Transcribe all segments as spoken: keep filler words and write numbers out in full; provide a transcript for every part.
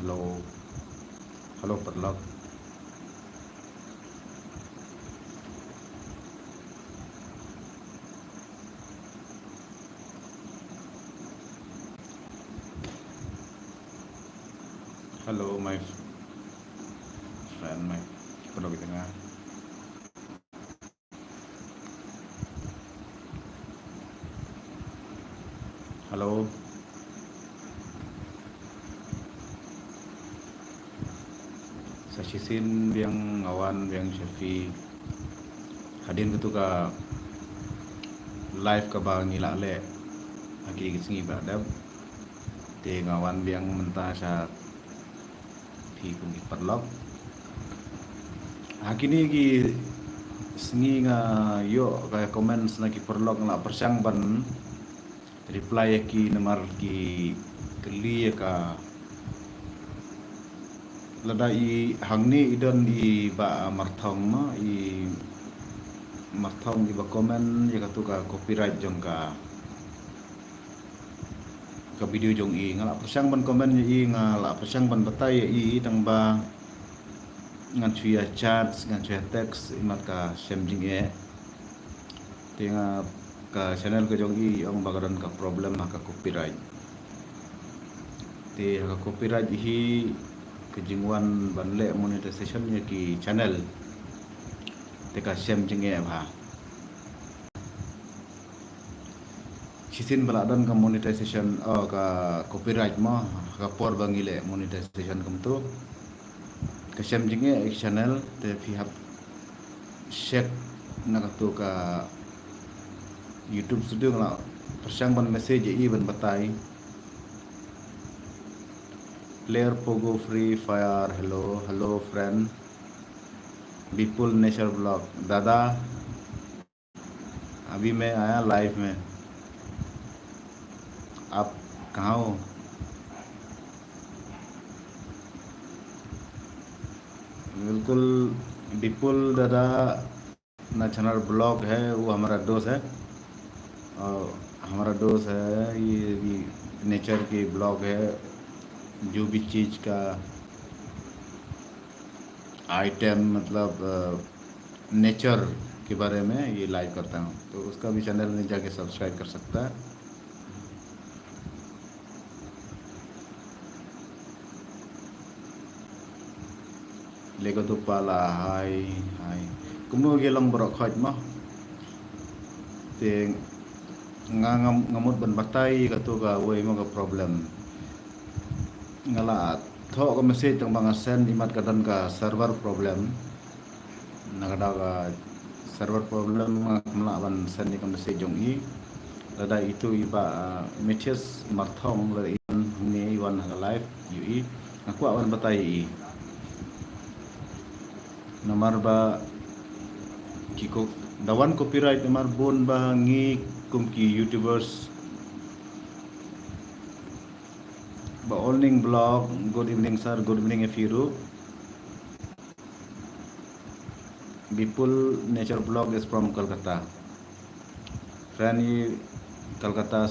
Hello. Hello, paralok. Hello, my f-, friend, my paralok kita nga. Hello. Sa shisien biang nga wan biang sha phi hadien katu ka live kaba ngi la leh ha kine ki sngi ba dep. Te nga wan biang mynta sha phi kum ki paralok. Ha kine ki sngi nga ïoh ka comments na ki paralok, nga la pyrshang ban reply ïa ki namar ki kylli ïa ka. Lada i hangne i don i Bah Marthong, no, i Marthong iba comment ïa katu ka copyright jong ka ka video jong i. Nga la pyrshang ban comment ïa i, nga la pyrshang ban batai ïa i, tang ba ngan shu ïa chat, ngan shu ïa text, imat ka shem jingeh. Te nga, ka channel ka jong i ong ba ka don ka problem ha ka copyright. Te ha ka copyright hi ka jingwan ban leh monetization ïa ki channel. Te ka shem jingeh bha. Shisien ba la don ka monetization, oh, ka copyright mo, ka por ba ngi leh monetization kumtu. Ka shem jingeh ïa ki channel, te phi hap check na katu ka YouTube Studio, nga la pyrshang ban message ïa i ban batai. Player Pogo Free Fire, hello, hello friend. Bipul Nature Vlog, दादा, अभी मैं आया लाइव में, आप कहाँ हो? बिल्कुल, विपुल दादा, Nature Vlog है, वो हमारा दोस्त है, और हमारा दोस्त है, ये भी नेचर के ब्लॉग है, जो भी चीज़ का आइटम, मतलब, अ, नेचर के बारे में ये लाइव करता हूँ, तो उसका भी चैनल में जाके सब्सक्राइब कर सकता है। Lego tu pala, hai, hai. Kumno ki long baroh khoit mo. Te nga, nga, nga mut ban batai katu kawei mo ka problem. Nga la thoh ka message tang ba nga send, imat ka don ka server problem. Na ka daw ka server problem nga khlem lah ban send ïa ka message jong i. Lada itu i Bah, ah, Mathias Marthong, lada i wan hangne, i wan ha ka live, ïohi. Nga kwah ban batai ïa i. Namar ba ki ko, da wan copyright namar bun ba ngi kum ki YouTubers. Bah Olning Vlog, good evening sir, good evening ïa phi ruh. Bipul Nature Vlog is from Kolkata. Friend, i Kolkata,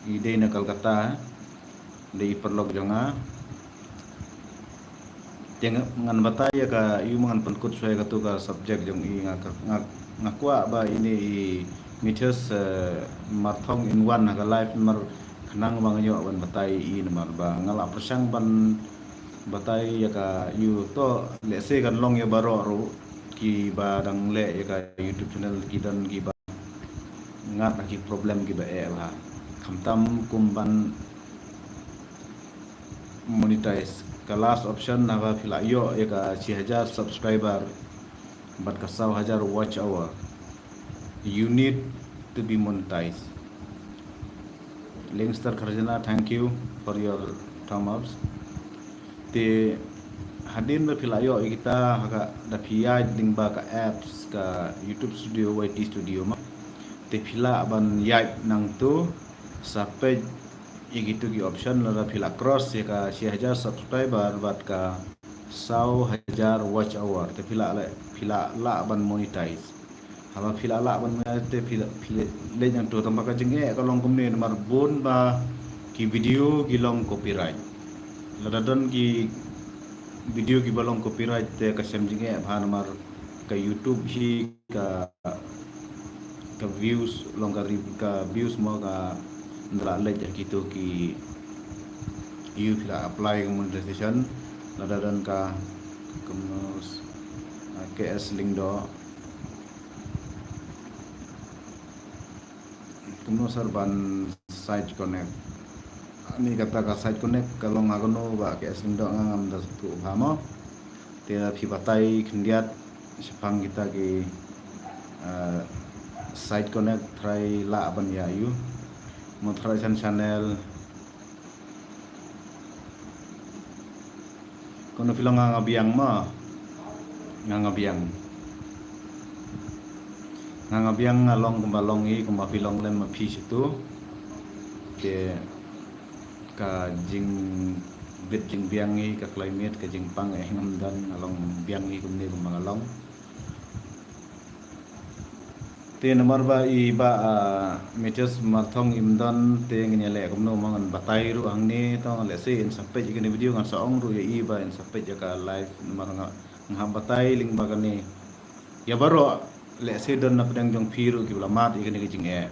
i dei na Kolkata, dei i paralok jong nga. Te ngan batai ïa ka, ïa u, ngan pynkut shuwa ïa katu ka subject jong i. Nga, nga, nga kwah ba ine i Mathias, eh, Marthong in wan ha ka live namar khnang ba ngan ïoh ban batai ïa i, namar ba nga la pyrshang ban batai ïa ka, ïa u, to lehse kan long ïa baroh ruh kiba dang leh ïa ka YouTube channel, ki don kiba ngat ha ki problem kiba eh bha. Khamtam kum ban monetize. Ka last option haba phi la ïoh ïa ka shi hajar subscriber bad ka saw hajar watch hour, you need to be monetized. Lingster Kharjana, thank you for your thumb ups. Te hadien ba phi la ïoh ïa kita, ha ka, da phi ïaid lyngba ka apps ka YouTube Studio, Y T Studio mo. Te phi lah ban ïaid nangtu sa peit ïa kitu ki option, lada phi la cross ïa ka shi hajar subscriber bad ka saw hajar watch hour, te phi lah, phi lah, lah ban monetize. Haba phi lah, lah ban monetize te phi lah, phi lah leit nangtu, tang ba ka jingeh ka long kumne namar bun ba ki video ki long copyright. Lada don ki video kiba long copyright te ka shem jingeh bha namar ka YouTube hi ka, ka views long ka, ka views mo ka nda la leit ha kito ki, ki phi la apply ka monetization. Lada don ka kumno, ah, K S Lyngdoh. Kumno sar ban site connect. Ani kata ka site connect ka long ha kano ba K S Lyngdoh nga ngam da sngewthuh bha mo. Te phi batai khyndiat shaphang kita ki, eh, site connect try lah ban ïa ïoh. Mo try chan channel. Kumno phi long nga nga biang ma. Nga nga biang. Nga nga biang nga long kumba long i kumba phi long lem ma phi shitu. Te ka jingbit jingbiang i ka climate ka jingpang eh ngam don nga long biang i kumne kumba nga long. Te namar ba i ba, ah, Mathias Marthong im don te ngin ïa leh kumno ma ngan batai ruh hangne to ngan leh se in sa peit ïa kane video ngan sa ong ruh ïa i ba in sa peit ïa ka live namar nga, nga hap batai lyngba kane. Ïa baroh leh se don na pdeng jong phi ruh kiba la mad ïa kane ka jingeh.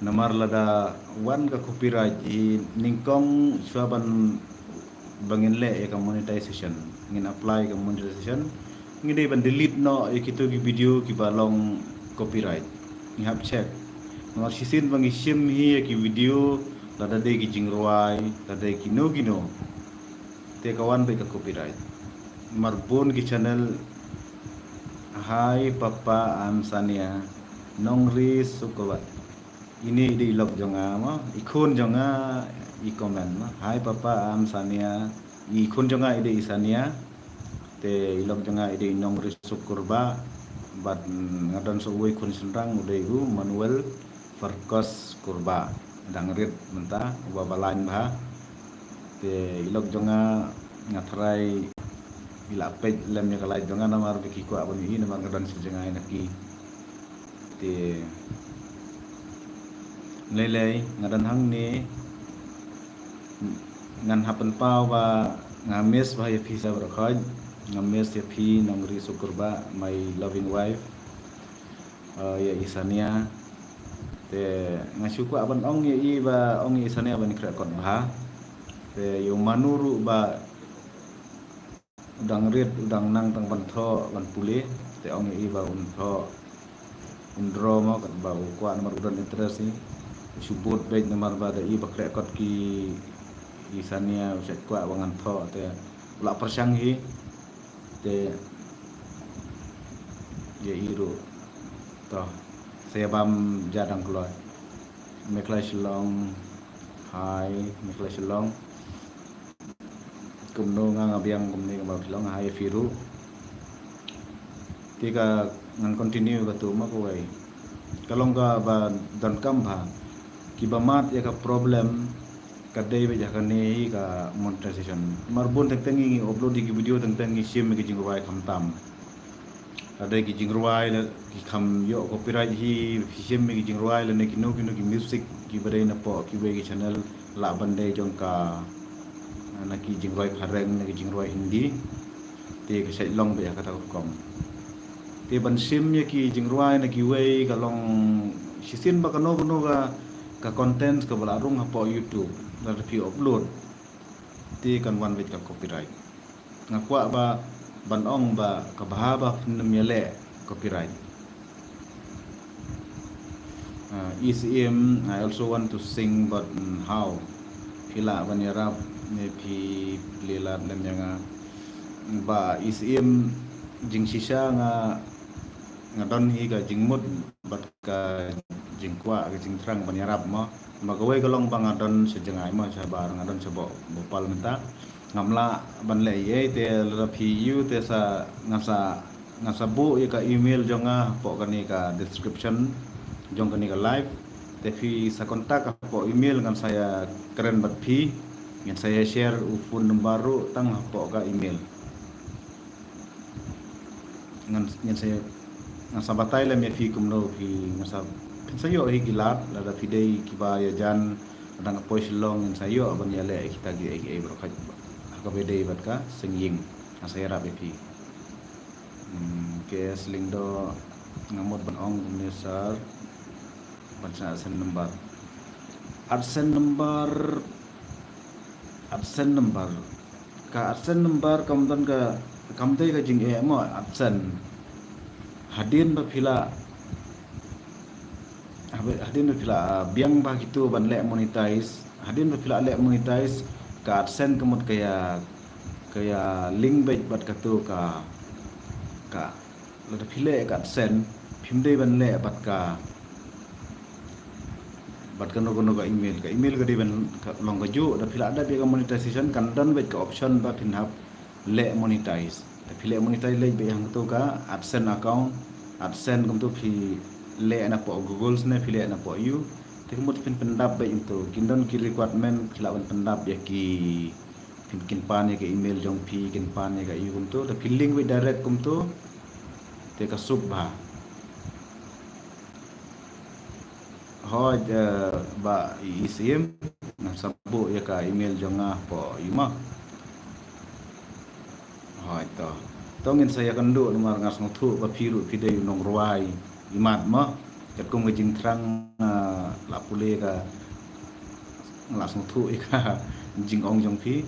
Namar lada wan ka copyright i nyngkong shuwa ban ba ngin leh ïa ka monetization, ngin apply ka monetization, ngi dei ban delete noh ïa kito ki video kiba long copyright. Ngi hap check. Namar shisien ba ngi shim hi ïa ki video lada dei ki jingrwai, lada dei kino kino. Te ka wan beit ka copyright. Namar bun ki channel, "Hi Papa, I'm Sania, nongri Sukurba." Ine i dei i lok jong nga mo, i khun jong nga i comment mo. "Hi Papa, I'm Sania." I khun jong nga i dei i Sania. Te i lok jong nga i dei i nongri Sukurba. Bad, mm, nga don sa uwei khun shynrang u dei u Manuel Farkos Kurbah. Dang rit mynta uba balang bha. Te i lok jong nga nga tharai i la peit lem ïa ka live jong nga namar ba ki kwah ban ïohi namar nga don sa jngai na ki. Te lei lei nga don hangne. Ngan hap pynpaw ba nga miss bha ïa phi sa baroh khoit. Nga miss ïa phi nongri Sukurba, my loving wife. Eh, ïa i Sania. Te nga shu kwah ban ong ïa i ba ong ïa i Sania ban khreh kot bha. Te ïa u Manu ruh ba u dang rit u dang nang tang ban thoh ban pule. Te ong ïa i ba un thoh un draw mo kat ba u kwah namar u don interest i. Shu bud beit namar ba da i ba khreh kot ki i Sania u shet kwah ba ngan thoh te u la pyrshang hi. Te ïa i ruh. To. Sa ïa bam ja dang kloi. Mekhlai Shillong. Hi, Mekhlai Shillong. Kumno nga nga biang kumne kumba phi long, hi phi ruh. Te ka ngan continue ka tu ma kawei. Ka long kaba donkam bha. Kiba mad ïa ka problem ka dei beit ïa kane hi ka monetization. Mar bun teng teng ngi upload ïa ki video teng teng ngi shim ïa ki jingrwai khamtam. Lada dei ki jingrwai la ki kham ïoh copyright hi, phi shim ïa ki jingrwai lane kino kino ki music kiba dei na poh kiwei ki channel lah ban dei jong ka, na ki jingrwai phareng na ki jingrwai Hindi. Te ka shait long beit ïa kata ka rukom. Te ban shim ïa ki jingrwai na kiwei ka long shisien ba kano kano ka, ka content kaba la rung hapoh YouTube lada phi upload te kan wan beit ka copyright. Nga kwah ba ban ong ba ka bha ba phin ym ïaleh copyright. Ah, i Syiem, I also want to sing, but, mm, how? Phi lah ban ïarap ne phi plie lad lem ïa nga. Ba i Syiem jingshisha nga, nga don hi ka jingmut bad ka jingkwah ka jingthrang ban ïarap mo. Ba kawei ka long ba nga don sha jngai mo, shabar nga don sha Bhopal mynta. Ngam lah ban leh ei ei te lada phi ïoh te sa nga sa, nga sa buh ïa ka email jong nga hapoh kane ka description jong kane ka live. Te phi sa contact hapoh email ngan sa ïa kren bad phi, ngan sa ïa share u phone number ruh tang hapoh ka email. Ngan, ngan sa, ngan sa batai lem ïa phi kumno phi, ngan sa, phin sa ïoh hi ki lad lada phi dei kiba ïajan Dang ka poi Shillong ngin sa ïoh ban ïaleh kita ki ei ei baroh khat ha kaba dei bad ka seng ïing. Nga sa ïarap ïa phi. Hmm, K S Lyngdoh, nga mut ban ong kumne sir, ban shna AdSense number. AdSense number, AdSense number. Ka AdSense number kam don ka, kam dei ka jingeh mo AdSense. Hadien ba phi la, hadien ba phi la, ah, biang ba kito ban leh monetize, hadien ba phi la leh monetize, ka AdSense ka mut ka ïa, ka ïa link beit bad kato ka, ka, lada phi leh ka AdSense, phim dei ban leh bad ka, bad kano kano ka email. Ka email ka dei ban ka, long kajuh, da phi la dep ïa ka monetization, kan don beit ka option ba phin hap leh monetize. Da phi leh monetize leit beit hangto ka AdSense account, AdSense kumto phi leh napoh Google ne phi leh napoh ïu. Te kumto phin pyndap beit kumto. Kin don ki requirement phi lah ban pyndap ïa ki, phin kin pan ïa ka email jong phi, kin pan ïa ka ïu kumto. Da phi link beit direct kumto. Te ka suk bha. Hooid, eh, Bah Isim, ngan sa buh ïa ka email jong nga hapoh ïu mo. Hooid to. To ngin sa ïakynduh namar nga sngewthuh ba phi ruh phi dei u nongrwai imat mo. Katkum ka jingthrang, eh, la pule ka, nga la sngewthuh ïa ka jingong jong phi.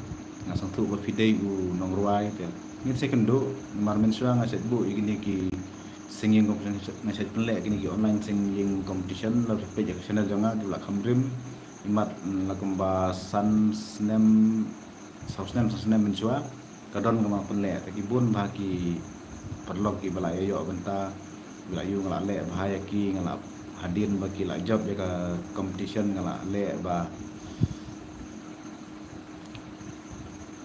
Nga sngewthuh ba phi dei u nongrwai te. Ngin sa ïakynduh namar mynshuwa nga shait buh ïa kine ki singing competition, nga shait pynleh kine ki online singing competition, la phi peit ïa ka channel jong nga, ki la kham rim, imat, mm, la kumba san snem, saw snem, san snem mynshuwa, ka don kaba nga pynleh, te ki bun bha ki paralok kiba la ïoh bynta, ki la ïoh nga la leh bha ïa ki, nga la hadien ba ki la jop ïa ka competition, nga la leh ba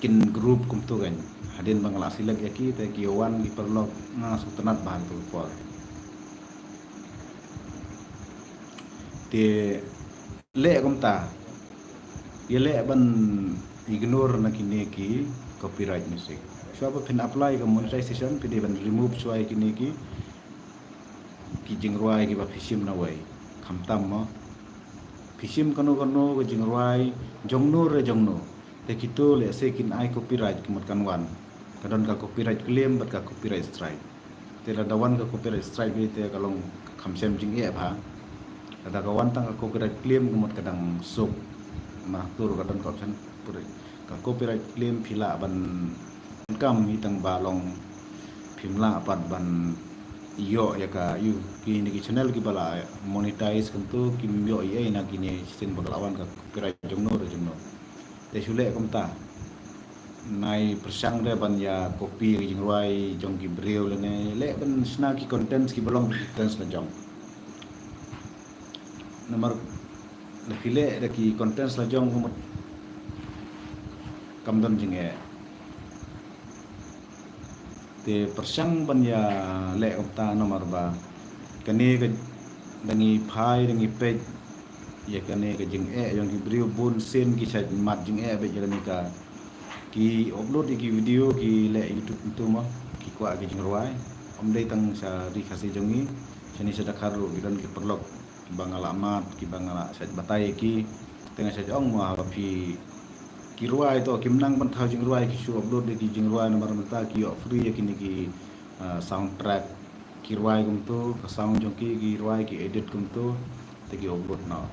kin group kumto kan. Hadien ba nga la select ïa ki te ki wan ki paralok nga sngewtynnat bha kato ka por. Te leh kumta. Ïa leh ban ignore na kine ki copyright music. Shuwa ba phin apply ka monetization phi dei ban remove shuwa ïa kine ki ki jingrwai kiba phi shim nawei. Khamtam mo. Phi shim kano kano ka jingrwai jongno re jongno. Te kito lehse kin ai copyright ki mut kan wan. Ka don ka copyright claim bad ka copyright strike. Te lada wan ka copyright strike te ka long kham shem jingeh bha. Lada ka wan tang ka copyright claim ka mut ka dang suk. Namar to ka don ka option. Ka copyright claim phi lah ban kam hi tang ba long phim lah pat ban ïoh ïa ka ïu kine ki channel kiba la monetize kumto kim ïoh ei ei na kine shisien ba ka la wan ka copyright jongno re jongno. Te shu leh kumta. Nai pyrshang re ban ïa copy ki jingrwai jong ki briew lane leh ban shna ki contents kiba long contents la jong. Namar da phi leh da ki contents la jong ka mut kam don jingeh. Te pyrshang ban ïa leh kumta namar ba kane ka da ngi phai da ngi peit ïa kane ka jingeh jong ki briew bun sien ki shait mad jingeh beit ïa kane ka ki upload ïa ki video ki leh YouTube kumto mo ki kwah ki jingrwai. Ym dei tang sha ri Khasi jong ngi, shane sha Dkhar ruh ki don ki paralok kiba nga la mad kiba nga la shait batai ïa ki. Te nga shait ong mo haba phi ki rwai to kim nang ban thaw jingrwai ki shu upload ïa ki jingrwai namar mynta ki ïoh free ïa kine ki, ah, soundtrack. Ki rwai kumto, ka sound jong ki, ki rwai, ki edit kumto, te ki upload noh.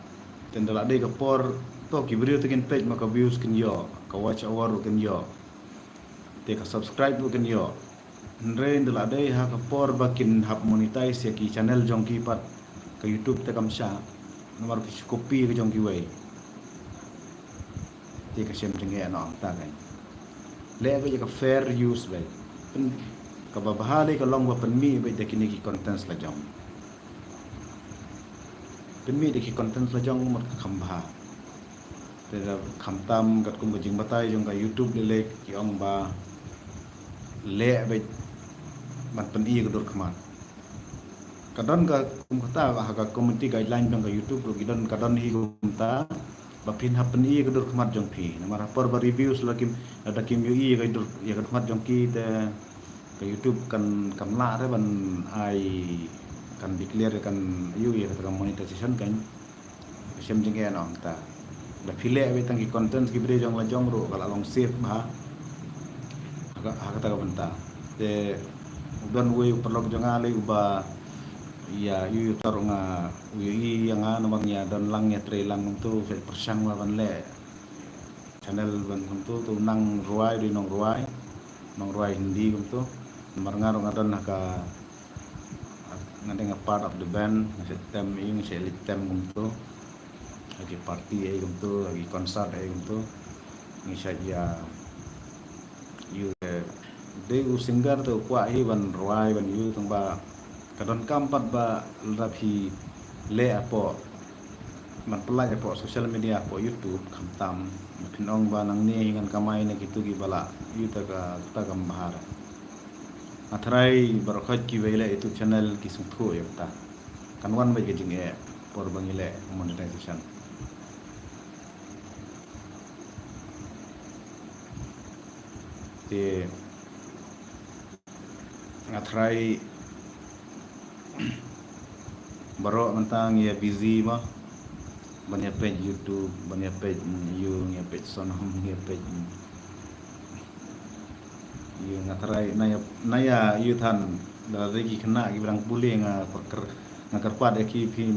Te ynda la dei ka por, to ki briew te kin peit ma ka views kin ïoh, ka watch hour ruh kin ïoh. Te ka subscribe ruh kin ïoh. Hynrei ynda la dei ha ka por ba kin hap monetize ïa ki channel jong ki pat ka YouTube te kam shah. Namar ki shu copy ka jong kiwei. Te ka shem jingeh noh ta kan. Leh beit ïa ka fair use beit. Pyn, kaba bha lei ka long ba pynmih beit da kine ki contents la jong. Pynmih da ki contents la jong mut ka kham bha. Te da khamtam katkum ka jingbatai jong ka YouTube lei lei ki ong ba leh beit ban pyni ka dur khmat. Ka don ka kum kata ha ka community guideline jong ka YouTube ruh ki don ka don hi kumta ba phin hap pyni ka dur khmat jong phi. Namar ha por ba reviews la kim, lada kim ïohi ïa ka dur, ïa ka dur khmat jong ki te ka YouTube kan kam lah re ban ai kan declare kan ïohi ïa kata ka monetization kan. Ka shem jingeh noh ta. Da phi leh beit tang ki content ki briew jong la jong ruh ka la long safe bha. Ha ka, ha kata ka bynta. Te u don uwei u paralok jong nga lei uba ïa ïohi ïa uta ruh nga, u ïohi ïa nga namar ngi ïa don lang ïa trei lang kumtu, pyrshang ba ban leh channel ban kumtu, te u nang rwai, u dei nongrwai, nongrwai Hindi kumtu. Namar nga ruh nga don ha ka, nga dei nga part of the band, nga shait tem, nga shait leit tem kumtu. Ha ki party ei kumtu, ha ki concert ei kumtu. Ngi shait ïa, ïa, dei u singer te u kwah hi ban rwai ban ïa, tang ba ka donkam pat ba lada phi leh hapoh, ban pynlait hapoh social media, hapoh YouTube, khamtam ba phin ong ba nangne hi ngan kamai na kitu kiba la ïa, ta ka, ta kam bha. Nga tharai baroh khoit kiba ïaleh YouTube channel ki sngewthuh ïa kata. Kan wan beit ka jingeh por ba ngi leh monetization. Te nga tharai baroh mynta ngi ïa busy mo, ban ïa peit YouTube, ban ïa peit, mm, ïa, ngi ïa peit Sonam, ngi ïa peit, mm, ïa, nga tharai na ïa, na ïa ïa than, da dei ki khynnah kiba dang pule, nga kyrpad, nga kyrpad ïa ki phin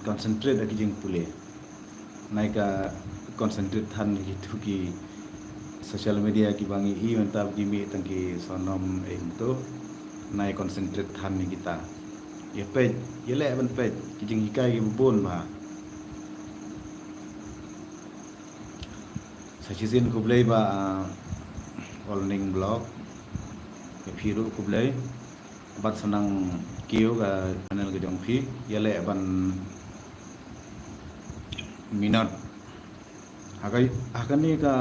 concentrate ïa ki jingpule. Nai ka concentrate than ïa kitu ki social media kiba ngi ïohi mynta, ki mih tang ki Sonam ei kumtu. Nai concentrate than ïa kita. Ïa peit, ïa leh ban peit ki jinghikai kiba bun bha. Sa shisien khublei Bah, ah, Olning Vlog. Ïa phi ruh khublei. Bad sa nang kiew ka channel ka jong phi, ïa leh ban minot. Ha ka, ha kane ka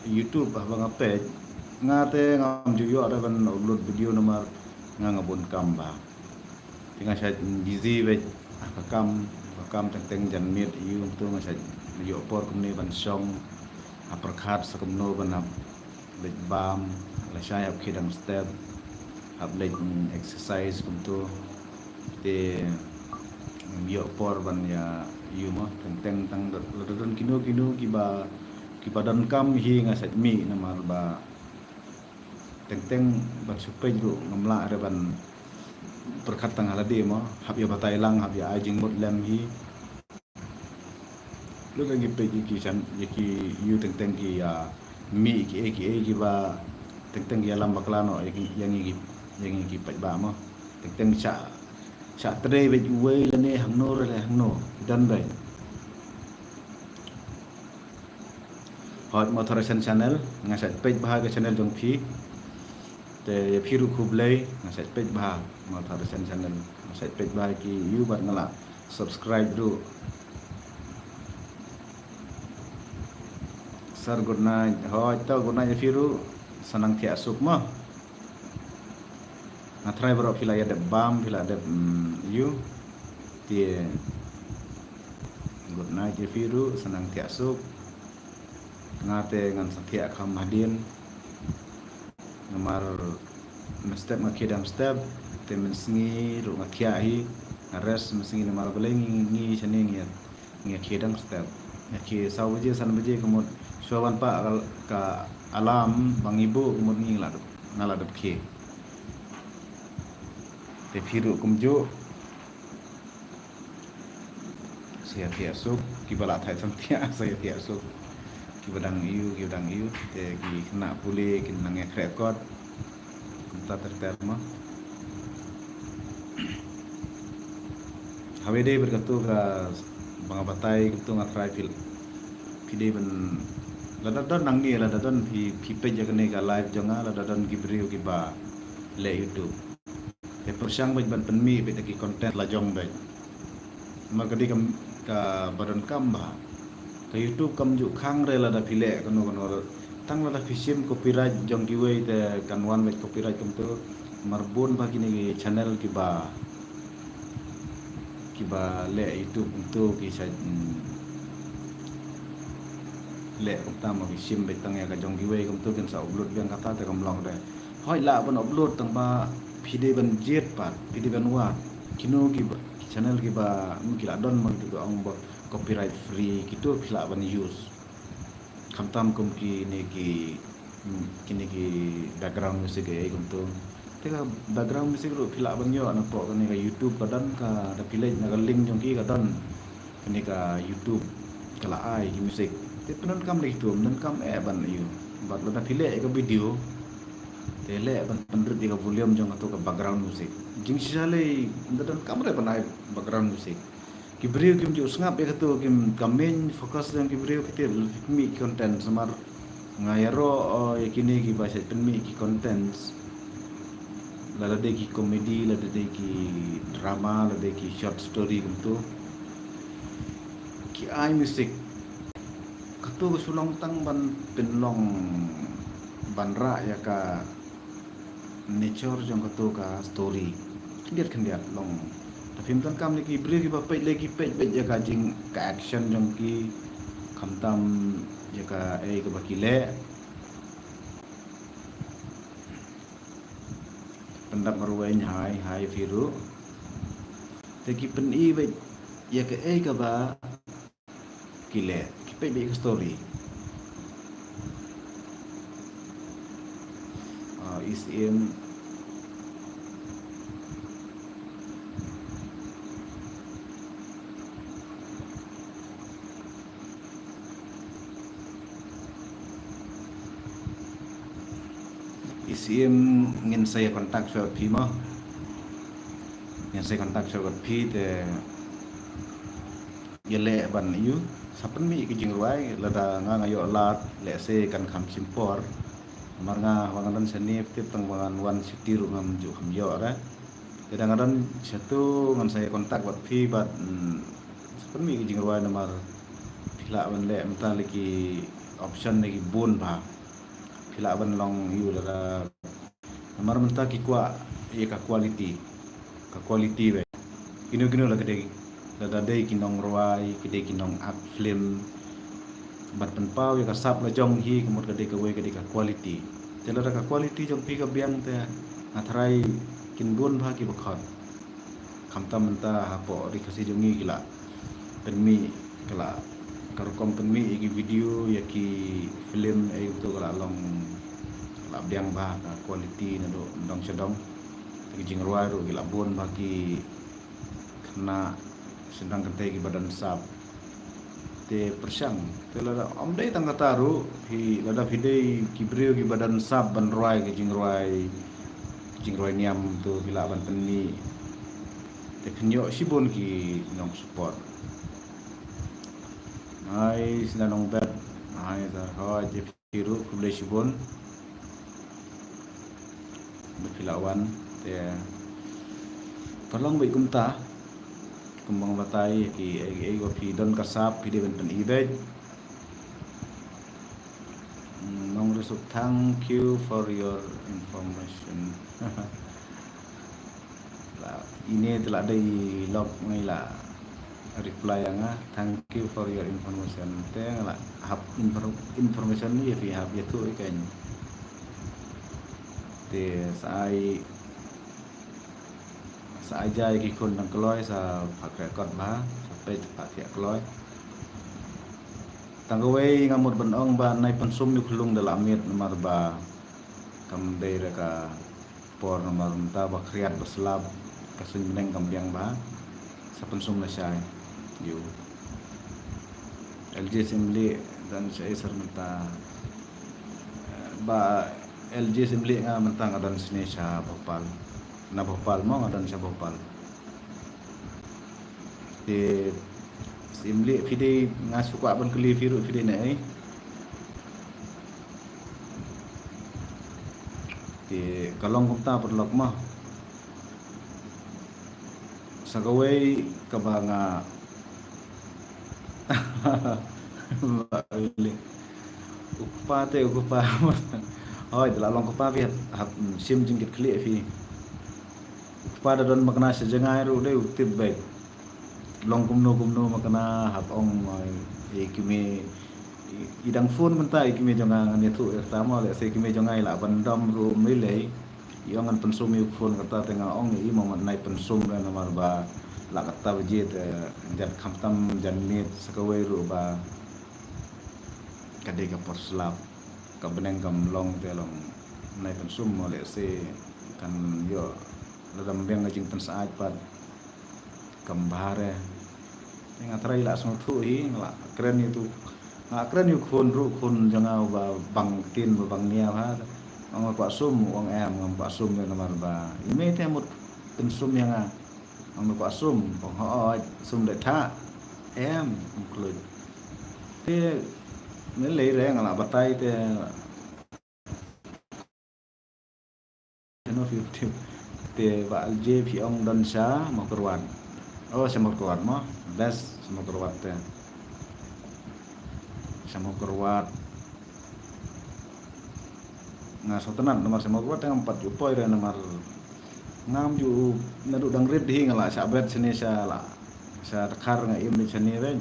YouTube haba nga peit, nga te ngam ju ïoh re ban upload video namar nga nga bun kam bha. Te nga shait busy beit ha ka kam, ka kam teng teng janmiet ïa u, te nga shait ïoh por kumne ban shong ha pyrkhat sa kumno ban hap leit bam, lashai hap khie dang step, hap leit, mm, exercise kumtu. Te ngam ïoh por ban ïa ïa mo, teng teng tang lada don kino kino kiba, kiba donkam hi nga shait mih namar ba teng teng ban shu peit ruh ngam lah re ban pyrkhat tang ha lade mo, hap ïa batai lang, hap ïa ai jingmut lem hi. Lada ngi peit ïa ki chan, ïa ki ïa u teng teng ki ïa mih kiei kiei kiba teng teng ki ïalam bakla noh ïa ki, ïa ngi ki, ïa ngi ki paidbah mo. Teng teng shah, shah trei beit uwei lane hangno re le hangno, dang beit. Hot Motivation Channel, nga shait peit bha ka channel jong phi. Te ïa phi ruh khublei, nga shait peit bha Motivation Channel, nga shait peit bha ki ïa u bad nga la subscribe ruh. Sir, good night. Hoi, to good night ïa phi ruh. Sa nang thiah suk mo. Nga tharai baroh phi la ïa dep bam, phi la dep, mm, ïa u. Te good night ïa phi ruh, sa nang thiah suk. Nga te ngan sa thiah kham hadien. Namar mynstep nga khie dang step, te mynsngi ruh nga thiah hi, nga rest mynsngi namar balei ngi, ngi shane ngi, ngi khie dang step. Nga khie saw baje, san baje ka mut shuwa ban pah ka, ka alarm ba ngi buh ka mut ngi nga la dep, nga la dep khie. Te phi ruh kumjuh. Sa ïa thiah suk, kiba la thait samthiah, sa ïa thiah suk. Kiba dang ïa u, kiba dang ïa u, te ki khynnah pule, kin nang ïa khreh kot. Kumta ter ter mo. Hawei dei bad katu kaba nga batai, katu nga tharai phi, phi dei ban, lada don nangne, lada don phi, phi peit ïa kane ka live jong nga, lada don ki briew kiba leh YouTube. Te pyrshang beit ban pynmih beit da ki content la jong beit. Namar ka dei kam, kaba donkam bha. Ka YouTube kam ju khang re lada phi leh kano kano. Tang lada phi shim copyright jong kiwei te kan wan beit copyright kumtu. Namar bun bha kine ki channel kiba, kiba leh YouTube kumtu ki sa, mm, leh kumta ma ki shim beit tang ïa ka jong kiwei kumtu kin sa upload biang kata te kam long de. Hoi lah ban upload tang ba phi dei ban jied pat, phi dei ban wad. Kino kiba, ki channel kiba, mm, ki la don ma kitu ki ong ba copyright free, kitu phi lah ban use. Khamtam kum kine ki, kine ki background music ei kumtu. Te ka background music ruh phi lah ban ïoh napoh kane ka YouTube, ka don ka, da phi leit na ka link jong ki ka don kane ka YouTube, ka la ai ki music. Te pyndonkam da kitu, pyndonkam eh ban ïoh. Bad lada phi leh ïa ka video, te leh ban pynrit ïa ka volume jong kato ka background music. Jingshisha lei ym donkam re ban ai background music. Ki briew kim ju sngap ïa kato, kim, ka main focus jong ki briew ki tip pynmih content, namar nga ïaroh ïa kine kiba shait pynmih ki contents. Lada dei ki comedy, lada dei ki drama, lada dei ki short story kumtu, ki ai music. Kato ka shu long tang ban pynlong, ban rah ïa ka nature jong kato ka story. Khyndiat khyndiat long. Te phim donkam lei ki briew kiba peit, lei ki peit beit ïa ka jing, ka action jong ki, khamtam ïa kaei kaba ki leh. Pyndap marwei, hai, hai phi ruh. Te ki pyni beit ïa kaei kaba ki leh, ki peit beit ïa ka story. Ah, E C M. E C M ngin sa ïa contact shuwa bad phi mo. Ngin sa ïa contact shuwa bad phi te ïaleh ban ïoh sa pynmih ki jingrwai, lada nga nga ïoh lad, lehse kan kham shim por. Namar nga ba ngan don shane, tip tang ba ngan wan shuti ruh ngam ju kham ïoh re. Te da nga don shatu ngan sa ïa contact bad phi bad, mm, sa pynmih ki jingrwai, namar phi lah ban leh mynta lei ki option lei ki bun bha. Phi lah ban long ïoh lada, namar mynta ki kwah ïa ka quality, ka quality beit. Kino kino la ka dei, lada dei ki nongrwai, ki dei ki nong act film, ban pynpaw ïa ka sap la jong hi, ka mut ka dei kawei, ka dei ka quality. Te lada ka quality jong phi ka biang te nga tharai kin bun bha kiba khot. Khamtam mynta hapoh Ri Khasi jong ngi ki la pynmih, ki la, ka rukom pynmih ïa ki video, ïa ki film, eh, ïa uto ka la long, ka la biang bha ka quality naduh dong sha dong. Te ki jingrwai ruh ki la bun bha, ki khynnah shynrang kynthei kiba don sap. Te pyrshang, te lada ym dei tang kata ruh, phi, lada phi dei ki briew kiba don sap ban rwai ki jingrwai, jingrwai niam tu phi lah ban pynmih. Te phin ïoh shibun ki nong support. Hai Sna Nongbet, hai Sna, hai, te phi ruh khublei shibun ba phi la wan. Te ka long beit kumta, kumba nga batai, ki, ei, ei, ba phi don ka sap, phi dei ban pyni beit. Mm, Nongresuk, thank you for your information. La, ine te la dei lok ngi la reply ïa nga, thank you for your information. Te nga la hap infor-, information ïa phi, hap ïathuh ïa ka. Te sa ai, sa ai ja ïa ki khun dang kloi, sa phah record bha, sa peit phah thiah kloi. Tang kawei nga mut ban ong ba nai pynsum ïa u khyllung da la miet, namar ba kam dei re ka por, namar mynta ba khriat ba slap, ka suiñ bneng kam biang bha. Sa pynsum lashai. Ïa u L J Syiemlieh don shaei sha mynta? Bah L J Syiemlieh, nga mynta nga don shane sha Bhopal. Na Bhopal mo, nga don sha Bhopal. Te Syiemlieh, phi dei, nga shu kwah ban kylli phi ruh, phi dei naei? Te ka long kumta paralok mo. Sa kawei kaba nga, u kpa te, u kpa. Hooid, te la long kpa phi hap, hap shim jingkitkhlieh phi. U kpa da don makna sha jngai ruh dei u tip beit. Long kumno kumno makna hap ong, eh, i kmie, i, i dang phone mynta i kmie jong nga, ngan ïathuh ïa kata mo, lehse i kmie jong nga i lah ban dom ruh ym lei lei. I ong ngan pynsum ïa u phone, kata te nga ong ïa i mo, mat nai pynsum re, namar ba la kata baje te jan khamtam jan miet, sa kawei ruh ba ka dei ka por slap, ka bneng kam long te long nai pynsum mo lehse kan ïoh lada ym biang ka jingpynsyaid pat kam bha re. Nga trai la sngewthuh hi, nga la kren ïa tu, nga kren ïa u khun ruh, khun jong nga uba bang ktien ba bang niaw ha. Ong kwah sum, ong em, ong kwah sum ïa namar ba i mei te mut pynsum ïa nga. Ong kwah sum, ong hooid, sum dei tha. Em, ong khlem. Te ne lei re nga la batai te. Te ba L J phi ong don sha Mawkyrwat. Oh, sha Mawkyrwat mo. Best sha Mawkyrwat te. Sha Mawkyrwat. Nga sngewtynnat namar sha Mawkyrwat te ngam pat ju poi re namar ngam ju naduh dang rit hi nga la shah bret shane sha la sha Dkhar nga im rit shane re.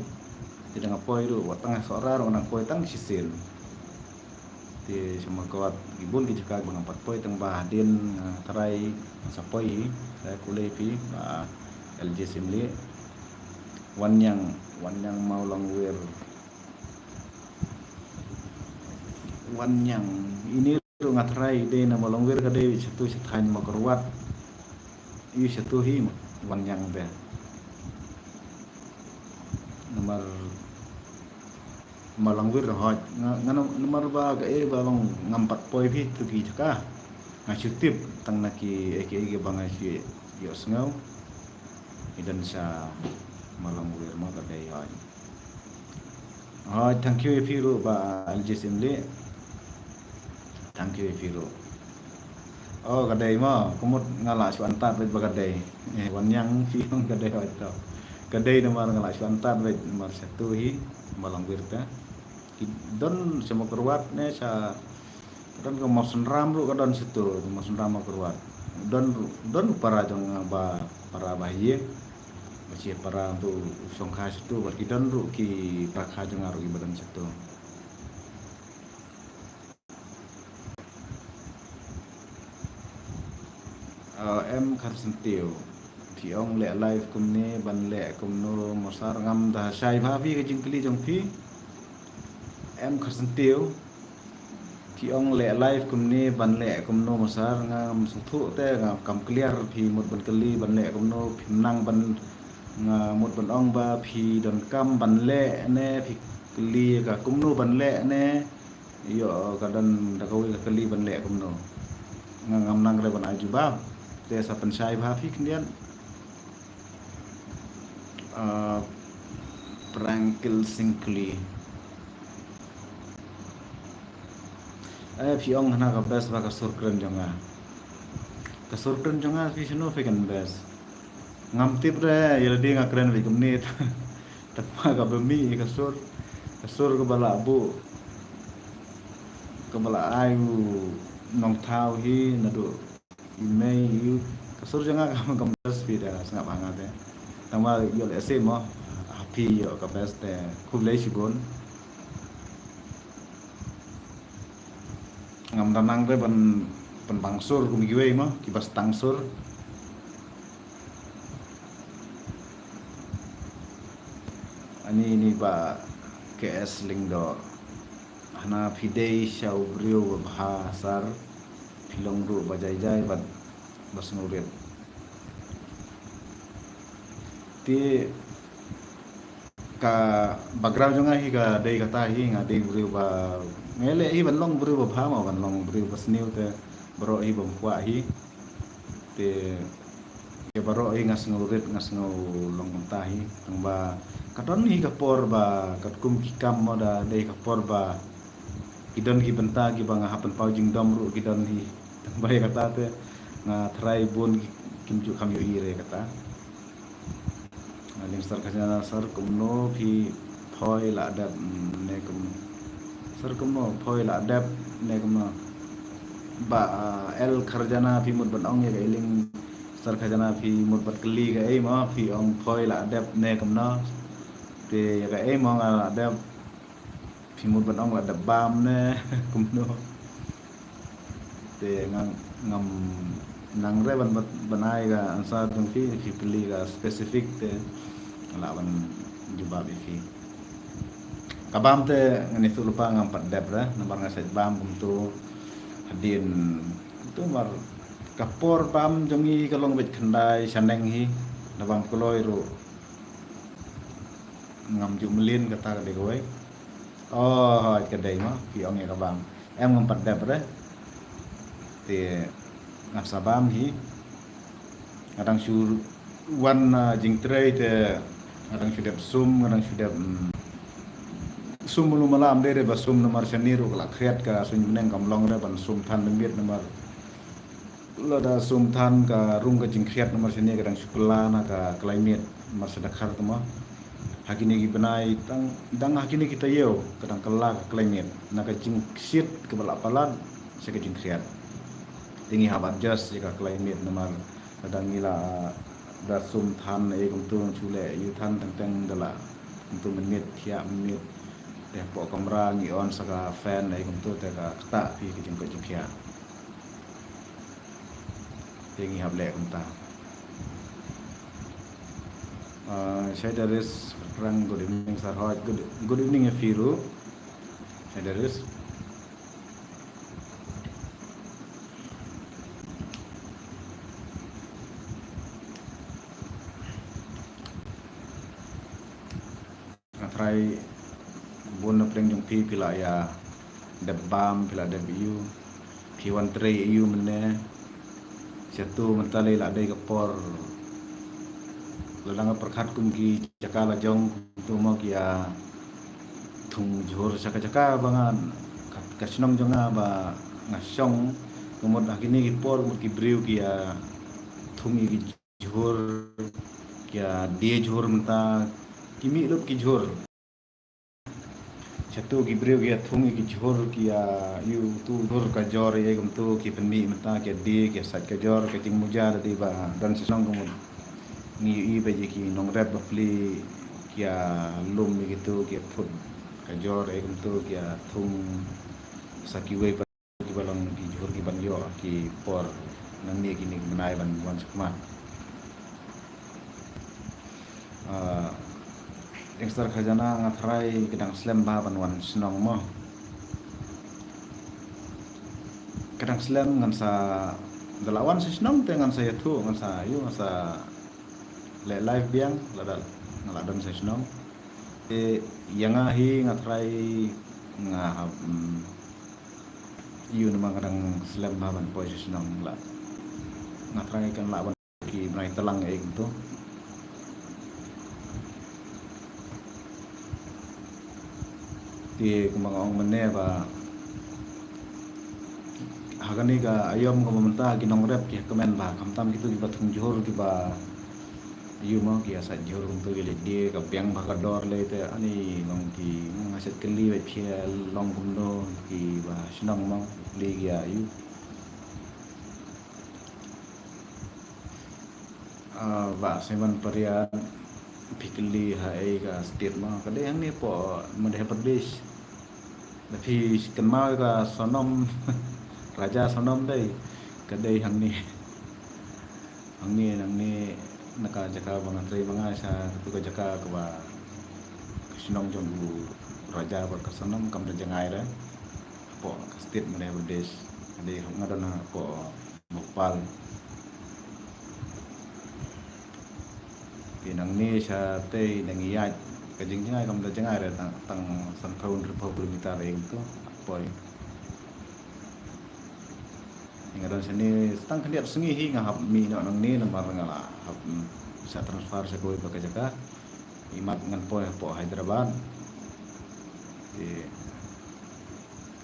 Te dang poi ruh wat tang Sohra ruh nga dang poi tang shisien. Te sha Mawkyrwat ki bun ki jaka ba ngam pat poi tang ba hadien nga trai sa poi hi. Te khublei phi ba L J Syiemlieh. Wanniang, Wanniang Mawlangwir. Wanniang ini ruh nga trai dei na Mawlangwir ka dei shatu sha thaiñ Mawkyrwat. Ïa shatu hi Wanniang te. Namar Mawlangwir hooid nga, nga namar ba kaei ba long ngam pat poi phi tu ki jaka. Nga shu tip tang na ki ei ki ei ki ba nga shu ïohsngew. I don sha Mawlangwir mo ka dei hooid. Hooid, thank you ïa phi ruh ba L J Syiemlieh. Thank you ïa phi ruh. Oh, ka dei mo, ka mut nga la shu antad beit ba ka dei. Eh, Wanniang phi ong ka dei hooid to. Ka dei namar nga la shu antad beit namar shatu hi Mawlangwir te. Ki don sha Mawkyrwat ne sha ka don ka Mawsynram ruh ka don shatu, ka Mawsynram Mawkyrwat. Don ruh, don para jong nga ba para ba ïing. Ba shi para tu u shongkha shatu bad ki don ruh ki para kha jong nga ruh ki ba don shatu. Ah, em Kharsyntiew. Phi ong leh live kumne ban leh kumno mo sir, ngam da shai bha phi ka jingkylli jong phi. Em Kharsyntiew. Phi ong leh live kumne ban leh kumno mo sir, ngam sngewthuh te ngam kam clear, phi mut ban kylli ban leh kumno, phim nang ban, nga mut ban ong ba phi donkam ban leh ne phi kylli ka kumno ban leh ne. Ïoh ka don da kawei ka kylli ban leh kumno. Nga ngam nang re ban ai jubab. Te sa pynshai bha phi khyndiat. Ah, Prangkil Singkli. Eh, phi ong hana ka best ba ka sur kren jong nga. Ka sur kren jong nga phi shano phi kan best. Ngam tip re, ïa lade nga kren beit kumne. Tangba kaba mih ka sur, ka sur kaba la buh, kaba la ai u nongthaw hi naduh i mei i u, ka sur jong nga kam, kam best phi da sngap ha nga te. Tangba ïoh lehse mo, ha phi ïoh ka best te khublei shibun. Ngam da nang re ban, ban pynbang sur kum kiwei mo, kiba stang sur. Ani ni ba K S Lyngdoh. Hana phi dei sha u briew ba bha sir, phi long ruh ba jai jai bad ba sngewrit. Te ka background jong nga hi ka dei kata hi, nga dei briew ba, nga leh hi ban long briew ba bha mo, ban long briew ba sniew te baroh hi bym kwah hi. Te ïa baroh hi nga sngew rit, nga sngew long kumta hi. Tangba ka don hi ka por ba katkum ki kam mo da dei ka por ba ki don ki bynta kiba nga hap pynpaw jingdom ruh ki don hi. Tangba ïa kata te nga trai bun ki, kim ju kham ïohi re kata. Nga ling sir khajana sir kumno phi phoi la dep ne kum. Sir kumno phoi la dep ne kumno. Ba, ah, L Kharjana phi mut ban ong ïa ka ling sir khajana phi mut ban kylli ka ei ma phi ong phoi la dep ne kumno. Te ïa ka ei ma nga la dep. Phi mut ban ong la dep bam ne kumno. Te ngam, ngam nang re ban, ban, ban ai ka answer jong phi, phi pynlong ka specific te lah ban jubab ïa phi. Ka bam te ngan ïathuh lypa, ngam pat dep re namar nga sait bam kumto. Hadien kumto mar ka por bam jong ngi ka long beit khyndai shaneng hi. Da bam kloi ruh ngam ju mlien kata ka dei kawei. Oh, hooid ka dei mo, phi ong ïa ka bam. Em, ngam pat dep re. Te ngan sa bam hi. Nga dang shu wan, ah, jingtrei te nga dang shu dep sum, nga dang shu dep, mm, sum mulu mala, ym dei re ba sum namar shane ruh ka la khriat ka suiñ bneng, kam long re ban sum than da miet namar lada sum than ka rung ka jingkhriat namar shane ka dang shu kylla na ka climate namar sha Dkhar te mo. Ha kine ki bnai tang, dang ha kine ki taïew ka dang kylla ka climate na ka jingshit kaba la palat sha ka jingkhriat. Te ngi hap adjust ïa ka climate namar lada ngi la da sum than ei kumto, shu leh ïu than teng teng da la kumto mynmiet, thiah mynmiet. Te hapoh kamra ngi on sa ka fan ei kumto te ka ktah phi ka jingkoit jingkhiah. Te ngi hap leh kumta. Ah, Shaidaris Rang, good evening sir. Hooid, good, good evening ïa phi ruh Shaidaris. Nga tharai bun na pdeng jong phi, phi la ïa dep bam, phi la dep ïu, phi wan trei ïu mynne. Shatu mynta lei la dei ka por. Lada nga pyrkhat kum ki jaka la jong, kumto mo, ki ïa thung jhur sha ka jaka ba nga, ka, ka shnong jong nga ba nga shong, ka mut ha kine ki por, ka mut ki briew ki ïa thung ïa ki jhur, ki ïa die jhur mynta, ki mih lut ki jhur. Shatu ki briew ki ïa thung ïa ki jhur, ki ïa ïu tu jhur ka jor ïa kumto, ki pynmih mynta, ki ïa die, ki ïa sait ka jor, ka jingmuja da dei ba don sha shnong ka mut. Ngi ïohi ba ïa ki nongrep bapli ki ïa lum ïa kito, ki ïa phut ka jor ïa kumto, ki ïa thung sa kiwei pat kiba long ki jhur kiban ïoh ki por nangne kine ki bnai ban wan shakhmat. Ah, Gangster Khajana, nga tharai ka dang slem bha ban wan shnong mo. Ka dang slem, ngan sa, da la wan sha shnong te ngan sa ïathuh, ngan sa ïoh, ngan sa leh live biang lada nga la don sha shnong. Te ïa nga hi nga tharai nga hap, mm, ïoh namar ka dang slem bha ban poi sha shnong la. Nga tharai kan lah ban ki bnai tlang ei kumto. Te kumba nga ong mynne ba ha kane ka aïom kaba mynta ki nongrep ki kmen bha, khamtam kito kiba thung jhur kiba ïu mo, ki ïa sait jhur kumto, ki leit die, ka biang bha ka dor lei te ani long ki, nga sait kylli ba phi long kumno kiba shnong mo, phi ki ïa ïu. Ah, Bah Simon Pariat, phi kylli ha ei ka state mo, ka dei hangne hapoh Madhya Pradesh. Da phi kynmaw ka Sonam, Raja Sonam dei, ka dei hangne. Hangne, nangne, na ka jaka ba nga trei ma nga sha katu ka jaka kaba ka shnong jong u Raja bad ka Sonam kam da jngai re. Hapoh ka state Madhya Pradesh. Ka dei nga don hapoh Bhopal. Te nangne shatei nang ïaid ka jingjngai kam da jngai re tang, tang sanphew hynriewphew kilometer ïa kumto poi. Nga don shane tang khyndiat sngi hi nga hap mih noh nangne namar nga la hap, mm, sa transfer sha kawei pat ka jaka. Imat ngan poi hapoh Hyderabad. Te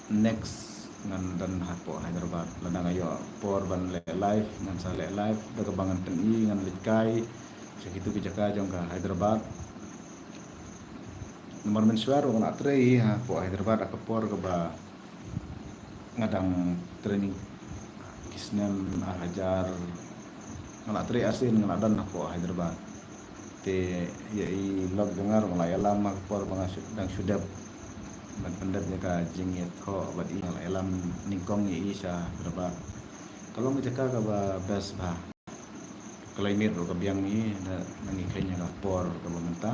next ngan don hapoh Hyderabad. Lada nga ïoh por ban leh live, ngan sa leh live. Da kaba ngan pyni, ngan leit kai sha kitu ki jaka jong ka Hyderabad. Namar mynshuwa ruh nga la trei hapoh Hyderabad ha ka por kaba nga dang training ki snem ar hajar, nga la trei arsien nga la don hapoh Hyderabad. Te ïa i lok jong nga ruh nga la ïalam ha ka por ba nga shu, dang shu dep ban pyndep ïa ka jingïathoh bad i, nga la ïalam nyngkong ïa i sha Hyderabad. Ka long ka jaka kaba best bha. Climate ruh ka biang hi, na, na ngi kheiñ ha ka por kaba mynta.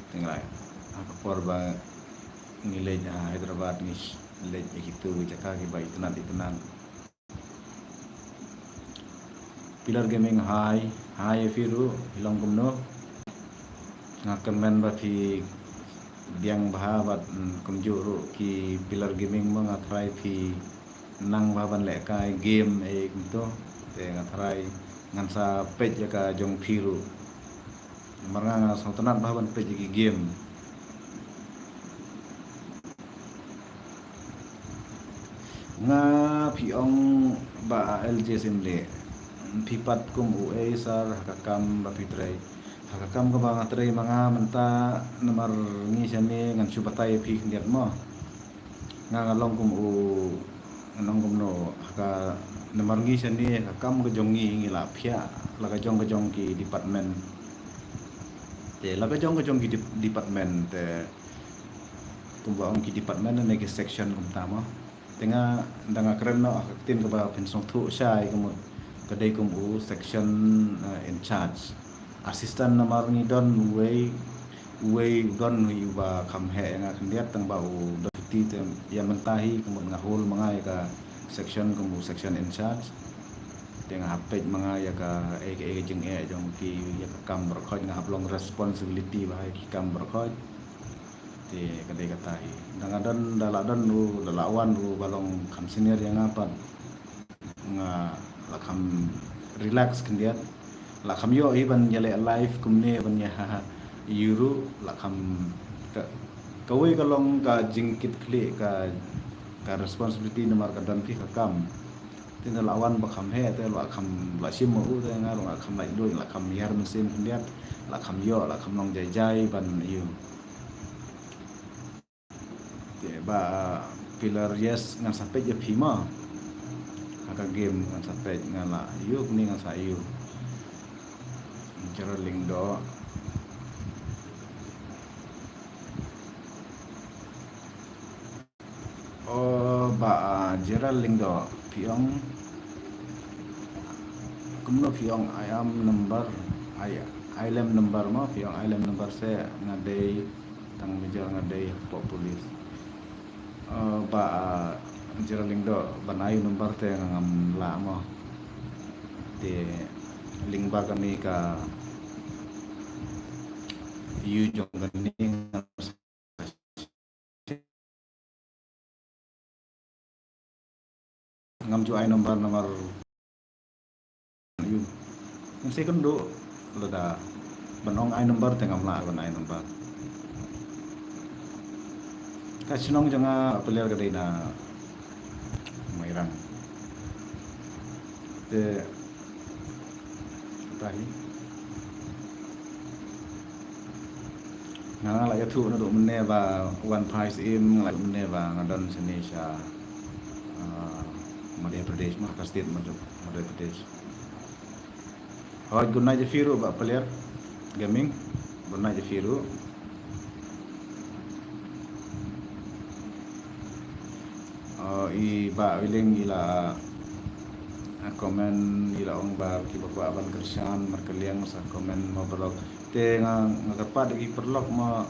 Te nga la Ha ka por ba ngi leit ha Hyderabad, ngi leit ïa kitu ki jaka kiba itynnad itynnad. Pillar Gaming, hi, hi ïa phi ruh, phi long kumno? Nga kyrmen ba phi biang bha bad, mm, kumjuh ruh ki Pillar Gaming mo, nga tharai phi nang bha ban lehkai game ei kumto. Te nga tharai ngan sa peit ïa ka jong phi ruh. Namar nga nga sngewtynnad bha ban peit ïa ki game. Nga, phi ong Bah L J Simle, phi pat kum u ei sir ha ka kam ba phi trei? Ha ka kam kaba nga trei ma nga mynta, namar ngi shane, ngan shu batai ïa phi khyndiat mo. Nga nga long kum u, nga long kumno, ha ka, namar ngi shane, ha ka kam ka jong ngi, ngi la phiah la ka jong ka jong ki department. Te la ka jong ka jong ki dep-, department, te kumba ong ki department ne ki section kumta mo. Te nga, da nga kren noh ha ka ktien kaba phin sngewthuh shai, ka mut ka dei kum u section, eh, in charge. Assistant namar ngi don uwei, uwei u don hi uba kham heh ïa nga khyndiat, tang ba u don duty, te ïa mynta hi ka mut nga hold ma nga ïa ka section kum u section in charge. Te nga hap peit ma nga ïa ka, eh, ka, eh, ka jingeh jong ki ïa ka kam baroh khoit, nga hap long responsibility bha ïa ki kam baroh khoit. Te ka dei kata hi. Da nga don, da la don u, da la wan u ba long kham senior ïa nga pat, nga la kham relax khyndiat, la kham ïoh hi ban ïaleh live kumne ban ïa ha, ha, ïa ruh, la kham ka, kawei ka long ka jingkitkhlieh ka, ka responsibility namar ka don phi ka kam. Te da la wan ba kham heh, te la kham, la shim ma u, te nga ruh nga kham laitluid, la kham hiar mynsiem khyndiat, la kham ïoh, la kham long jai jai ban ïa. Te Bah Pillar, yes, ngan sa peit ïa phi mo. Ha ka game ngan sa peit, ngan la ïoh ne ngan sa ïoh. Gerald Lyngdoh. Oh, Bah, ah, Gerald Lyngdoh, phi ong kumno, phi ong ai lem number, ai, ai lem number mo, phi ong ai lem number se nga dei tang major, nga dei hapoh police. Eh, Bah, ah, Gerald Lyngdoh, ban ai number te nga ngam lah mo. Te lyngba kane ka ïu jong kane, ngam ju ai number, namar ïu. Ngan sa ïakynduh lada ban ong ai number te ngam lah ban ai number. Ka shnong jong nga Bah Pillar ka dei na Mairang. Te kata hi. Nga la ïathuh naduh mynne ba wan phai syiem, nga la ïathuh mynne ba nga don shane sha, ah, Madhya Pradesh, ma ka state Madhya, Madhya Pradesh. Hooid, good night ïa phi ruh Bah Pillar Gaming. Good night ïa phi ruh. Oh, i Bah Willing i la, ah, comment, i la ong ba kiba kwah ban kyrshan markylliang sa comment mo paralok. Te nga, nga kyrpad ïa ki paralok mo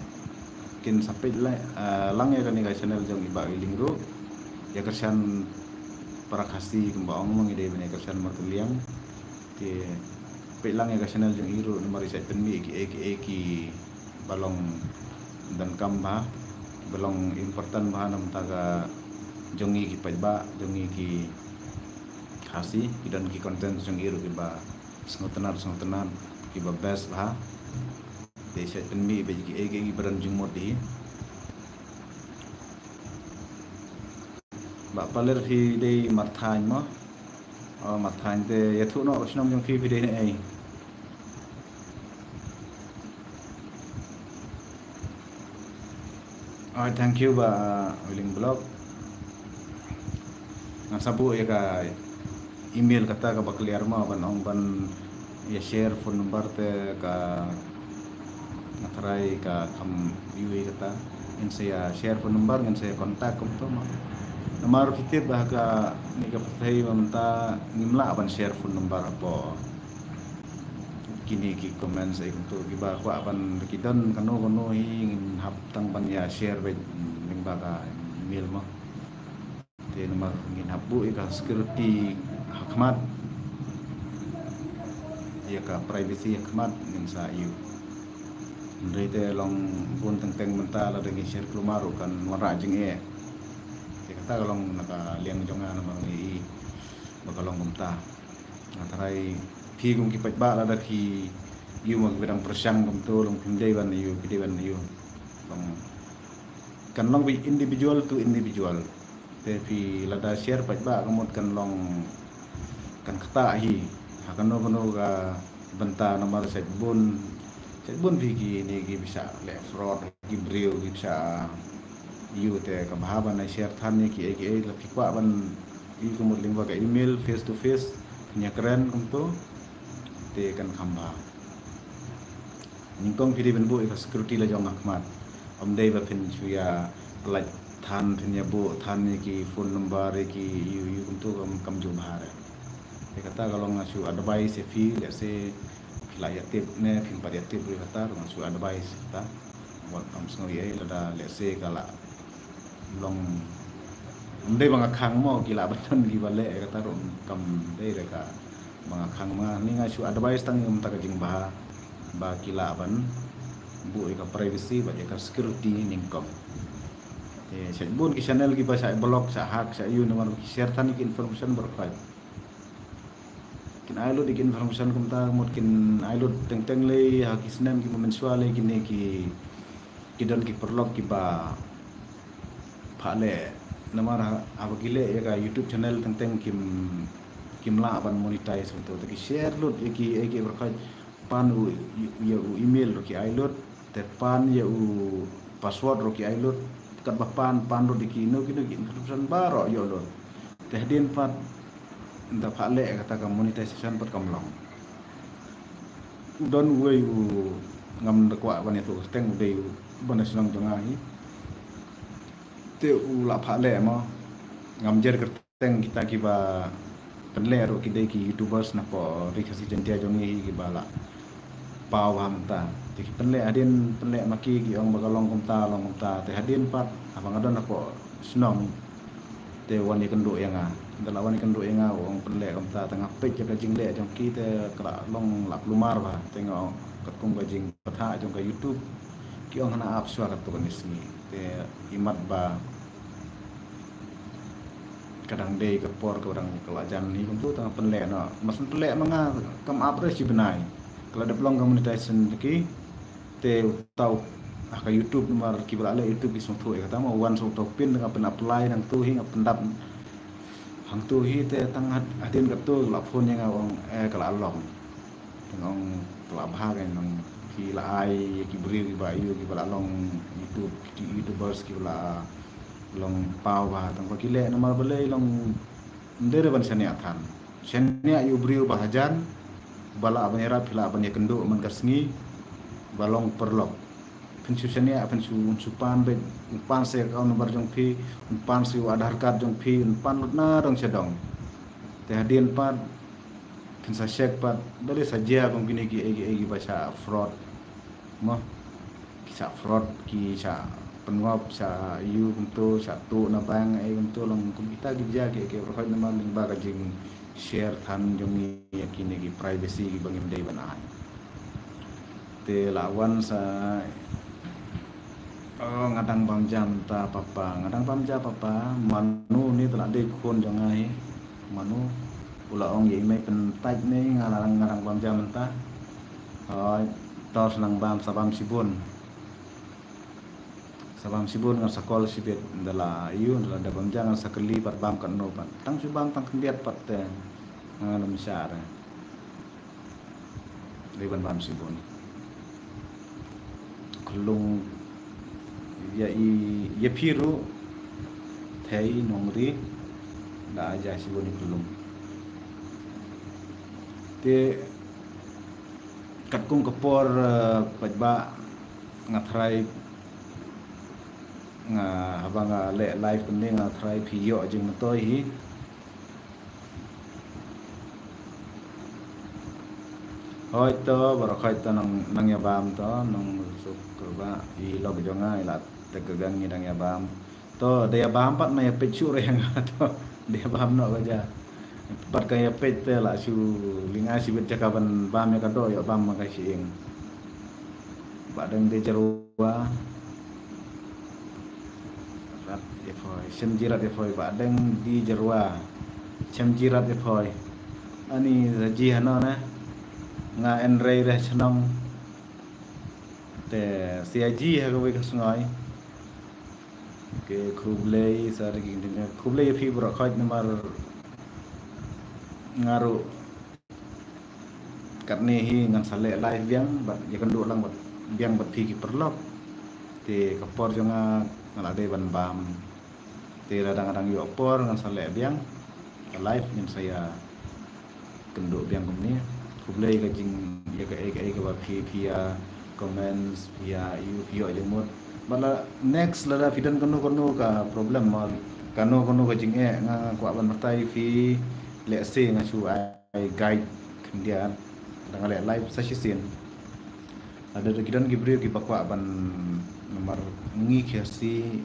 kin sa peit la, ah, lang ïa kane ka channel jong i Bah Willing ruh. Ïa kyrshan para Khasi kumba ong mo, ngi dei ban ïa kyrshan markylliang. Te peit lang ïa ka channel jong i ruh namar i sa pynmih ïa kiei kiei kiba long donkam bha, ba long important bha na bynta ka jong ngi ki paidbah, jong ngi ki Khasi, ki don ki content jong i ruh kiba sngewtynnad, sngewtynnad, kiba best bha. Te i sa pynmih ba kiei kiei kiba don jingmut hi. Bah Pillar, phi dei Marthaiñ mo? Oh, Marthaiñ, te ïathuh noh shnong jong phi, phi dei na ei? Oh, thank you Bah Willing Vlog. Ngan sa buh ïa ka email kata kaba clear mo, ban ong ban ïa share phone number te ka nga tharai ka kham ïohi kata. Ngin sa ïa share phone number, ngin sa ïa contact kumto mo. Namar phi tip ba ha kane ka pyrthei mynta ngim lah ban share phone number hapoh kine ki comments ïa kumto kiba kwah ban ki don kano kano hi ngin hap tang ban ïa share beit lyngba ka email mo. Te namar ngin hap buh ïa ka security ha khmat, ïa ka privacy ha khmat ngin sa ïoh. Hynrei te long bun teng teng mynta lada ngin share kulmar ruh kan wanrah jingeh. Te kata ka long na ka liang jong nga namar ngi i ba ka long kumta. Nga tharai phi kum ki paidbah lada phi ïoh ma ki ba dang pyrshang kumto long phim dei ban ïoh, phi dei ban ïoh. Long kan long bi individual to individual. Te phi lada share paidbah ka mut kan long kan ktah hi ha kano kano ka bynta namar sait bun, sait bun phi kine ki ba shah leh fraud, ki briew ki ba shah ïoh. Te ka bha ban ai share than ïa kiei kiei la phi kwah ban ïoh ka mut lyngba ka email face to face, phin ïa kren kumto te kan kham bha. Nyngkong phi dei ban buh ïa ka security la jong ha khmat. Ym dei ba phin shu ïa lait than, phin ïa buh than ïa ki phone number ïa ki ïoh ïoh kumto kam, kam ju bha re. Te kata ka long nga shu advice ïa phi, lehse phi la ïa tip ne phim pat ïa tip ruh kata nga shu advice kata. Wat ym sngew ïa lada lehse ka la long. Ym dei ba nga khang mo, ki lah ban don kiba leh ïa kata ruh kam dei re ka ba nga khang. Nga ni nga shu advice tang ïa kumta ka jingbha ba ki lah ban buh ïa ka privacy bad ïa ka security nyngkong. Te sait bun ki channel kiba shah block, shah hack, shah ïoh namar ki share than ïa ki information baroh khoit. Kin ai lut ïa ki information kumta mut kin ai lut teng teng lei ha ki snem kiba mynshuwa lei kine ki, ki don ki paralok kiba phah leh namar ha, haba ki leh ïa ka YouTube channel teng teng kim, kim lah ban monetize kumto. Te ki share lut ïa ki, ïa ki baroh khoit, pan u, ïa u email ruh ki ai lut, te pan ïa u password ruh ki ai lut, katba pan, pan lut ïa ki no ki no ki information baroh ïoh lut. Te hadien pat da phah leh kata ka monetization pat kam long. U don uwei u ngam da kwah ban ïathuh kyrteng, u dei u ba na shnong jong nga hi. Te u la phah leh mo, ngam jer kyrteng, kita kiba pynleh ruh ki dei ki YouTubers napoh Ri Khasi Jaiñtia jong ngi hi kiba la paw bha mynta. Te ki pynleh, hadien pynleh ma ki, ki ong ba ka long kumta, long kumta. Te hadien pat haba nga don hapoh shnong te wan ïakynduh ïa nga. Te la wan ïakynduh ïa nga, u ong pynleh kumta, te nga peit ïa ka jingleh jong ki te ka la long la kulmar bha. Te nga ong katkum ka jingbthah jong ka YouTube, ki ong hana ap shuwa katto katne sngi. Te imat ba ka dang dei ka por ka dang ka la jan hi kumto, te nga pynleh noh. Mas pynleh ma nga kam ap re shi bnai. Ka la dep long ka monetization ki. Te uta u, ah, ka YouTube namar kiba la leh YouTube ki sngewthuh ïa kata mo, wan sngewthuh pyn, nga pyn apply nangto hi, nga pyndap hangto hi. Te tang had-, hadien katto la phone ïa nga, ong eh ka la long. Te nga ong ka la bha, ka nang phi la ai ïa ki briew kiba ïoh kiba la long YouTube, ki YouTubers kiba la long paw bha. Tang ba ki leh namar balei long, ym dei re ban shaniah than. Shaniah ïa u briew ba hajan, ba lah ban ïarap, phi lah ban ïakynduh man ka sngi ba long paralok. Phin shu shaniah, phin shu, un shu pan beit, un pan sa account number jong phi, un pan sa u Aadhaar card jong phi, un pan lut nadong shadong. Te hadien pat phin sa check pat, balei sa jia kum kine kiei kiei kiba shah fraud mo. Ki shah fraud, ki shah pynngop, shah ïoh kumto, shah tuh na bank, eh kumto, long kum kita ki jia kiei kiei baroh khoit namar lyngba ka jing share than jong ngi ïa kine ki privacy kiba ngim dei ban ai. Te la wan sa, oh, nga dang bam ja mynta papa, nga dang bam ja papa, mano ne te la dei khun jong nga hi, mano, u la ong ïa i mei pyntait ne nga la dang, nga dang bam ja mynta. Hooid, to shu nang bam, sa bam shibun. Sa bam shibun ngan sa call shibit, nda la ïoh, nda la da bam ja ngan sa kylli pat bam katno pat. Tang shu bam tang khyndiat pat te ngan ym shah re. Dei ban bam shibun. Khyllung ïa i, ïa phi ruh, thei nongri, da ai ja shibun i khyllung. Te katkum ka por, eh, paidbah, nga tharai nga, haba nga leh live kumne nga tharai phi ïoh jingmyntoi hi. Hoi to, baroh hoi to nang, nang ïa bam to, nang suk ba i lok jong nga i la te ka gang ngi dang ïa bam. To, da ïa bam pat na ïa peit shuh re nga to. Da ïa bam noh ka ja. Pat ka ïa peit te la shu linga shi bit jaka ban bam ïa ka doh ïa bam ma ka shi ing. Ba dang de jarwa. Rat ïa phoi, shem ji rat ïa phoi, ba dang di jarwa. Shem ji rat ïa phoi. Ani za ji hano ne. Nga en rei reh chnong. Te sia ji ha ka wei ka sngai. Ke khublei sa ri king ding khublei ïa phi bro khoi namar nga ruh katne hi ngan sa leh live biang bad ïa kan duh lang bad biang bad phi ki paralok. Te ka por jong nga nga la dei ban bam. Te lada nga dang ïoh por ngan sa leh biang ka live ngin sa ïa kynduh biang kumne. Khublei ka jing ïa ka ei ka ei kaba phi phi ïa comments phi ïa ïoh phi ïoh jingmut. Bad la next lada phi don kano kano ka problem ma kano kano ka jingeh nga kwah ban batai phi leh se nga shu ai guide khyndiat. Lada nga leh live sa shisien. Lada ki don ki briew kiba kwah ban namar ngi Khasi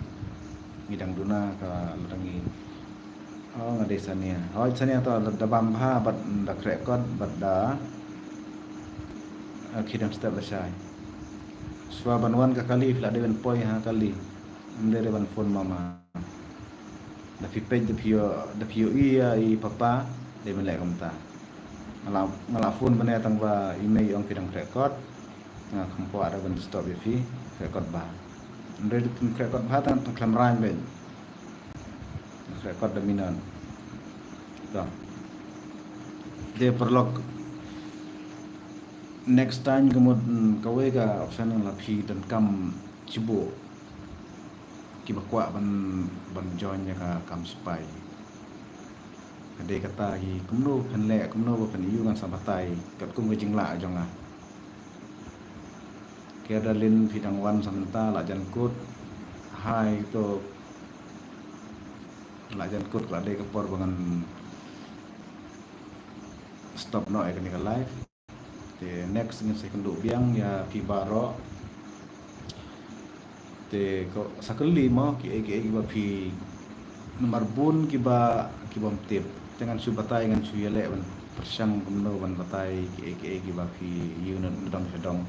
ngi dang duna ka lada ngi. Oh, nga dei Sania. Hoi Sania to da bam bha bad da khreh kot bad da khidam step lashai. Shuwa ban wan ka kali phi la dei ban poi ha kali. Ym dei ban phone mama. Da phi peit da phi ïoh da phi ïohi ïa i papa dei ban leh kumta. Nga la nga la phone bane tang ba i mei ong phi dang khreh kot. Nga kham kwah da ban stop ïa phi khreh kot ba. Ym dei da phi khreh kot ba tang tang khlem rang beit. Khreh kot da minan. To. Te paralok next time ka mut kawei ka option la phi donkam chibo kiba kwah ban ban join ïa ka kam sipai. Ka dei kata hi kumno phin leh kumno ba phin ïoh ngan sa batai katkum ka jinglah jong nga. Ke da lin phi dang wan sa mynta la jan kut hai to la jan kut la dei ka por ba ngan stop noh ïa kane ka live. Te next ngin sa kynduh biang ïa phi baroh. Te ko sa kylli mo ki ei ki ei kiba phi namar bun kiba kiba ym tip. Te ngan shu batai ngan shu ïaleh ban pyrshang kumno ban batai ki ei ki ei kiba phi ïoh na dong sha dong.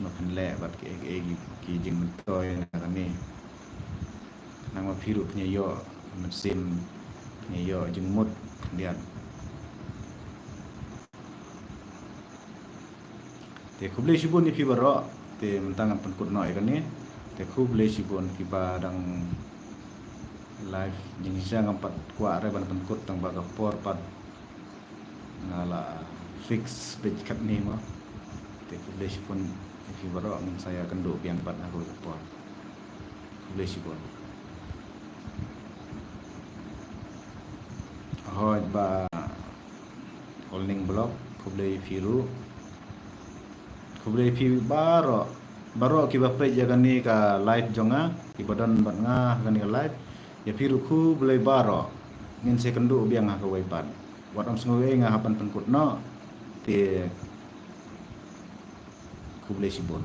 No phin leh bad ki ei ki ei ki jingmyntoi na kane. Nang ma phi ruh phin ïoh mynsiem phin ïoh jingmut khyndiat. Te khublei shibun ïa phi baroh. Te mynta ngan pynkut noh ïa kane. Te khublei shibun kiba dang live jingshisha ngam pat kwah re ban pynkut tang ba ka por pat nga la fix beit katne mo. Te khublei shibun ïa phi baroh ngin sa ïa kynduh biang pat ha kawei ka por. Khublei shibun. Hoi ba Olning Block, khublei phi ruh. Khublei phi baroh. Baroh kiba peit ïa kane ka live jong nga, kiba don bad nga kane ka live. Ïa phi ruh khublei baroh. Ngin sa kynduh biang ha kawei pat. Wat ym sngew ei nga hap ban pynkut noh. Te khublei shibun.